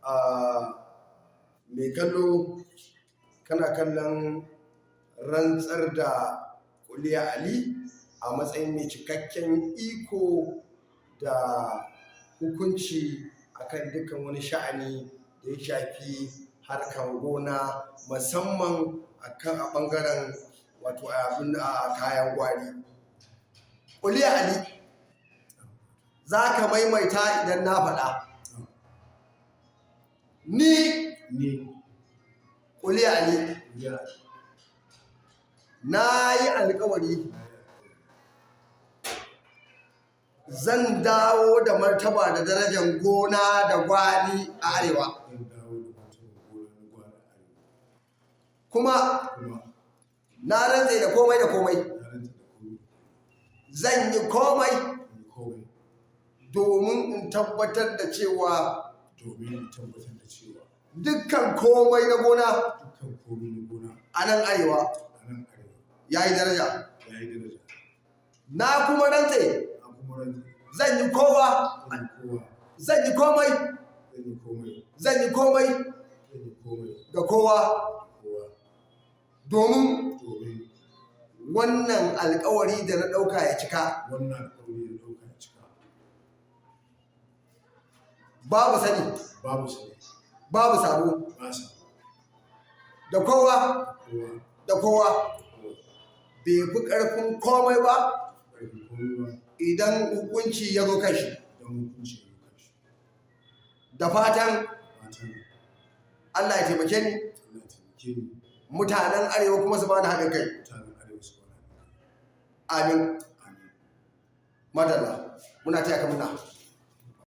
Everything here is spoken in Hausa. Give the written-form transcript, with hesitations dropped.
Mai kallo, kana kallon rantsar da Kuliya Ali a matsayin mai cikakken iko da hukunci akan dukkan wani sha'ani da ya shafi harkar gona, musamman akan a ɓangaren wato abin a kayan gwari. Kuliya Ali, za ka maimaita idan na faɗa. Ni Ni Kuliya Ali ya na yi alkawari zan dawo da martaba da darajar gona da gwari a arewa. Zan dawo da martaba gona na gwari a arewa. Kuma Kuma na rantse da komai da komai, na rantse da komai zan yi komai zan yi komai domin in tabbatar da cewa domin in tabbatar da cewa dukkan komai na gona dukkan komai na gona a nan arewa a nan arewa ya yi daraja. Ya yi daraja. Na kuma rantse Na kuma rantse zan yi kowa zan yi kowa zan yi komai zan yi komai zan yi komai zan yi komai ga kowa kowa domin domin wannan alkawari da na ɗauka ya cika. Wannan alƙawari da ɗauka ya cika. Babu sani, Babu sani, babu sabo, ba sa da kowa kowa da kowa kowa bai fi ƙarfin komai ba ƙarfin komai ba idan hukunci ya zo kashi. Don hukunci ya zo kanshi. Da fatan Fatan Allah ya taimake ni, Allah ya taimake ni, mutanen arewa kuma su bani haɗin kai. Mutanen arewa su bani haɗin kai. Amin. Amin. Madalla, muna taya ka murna.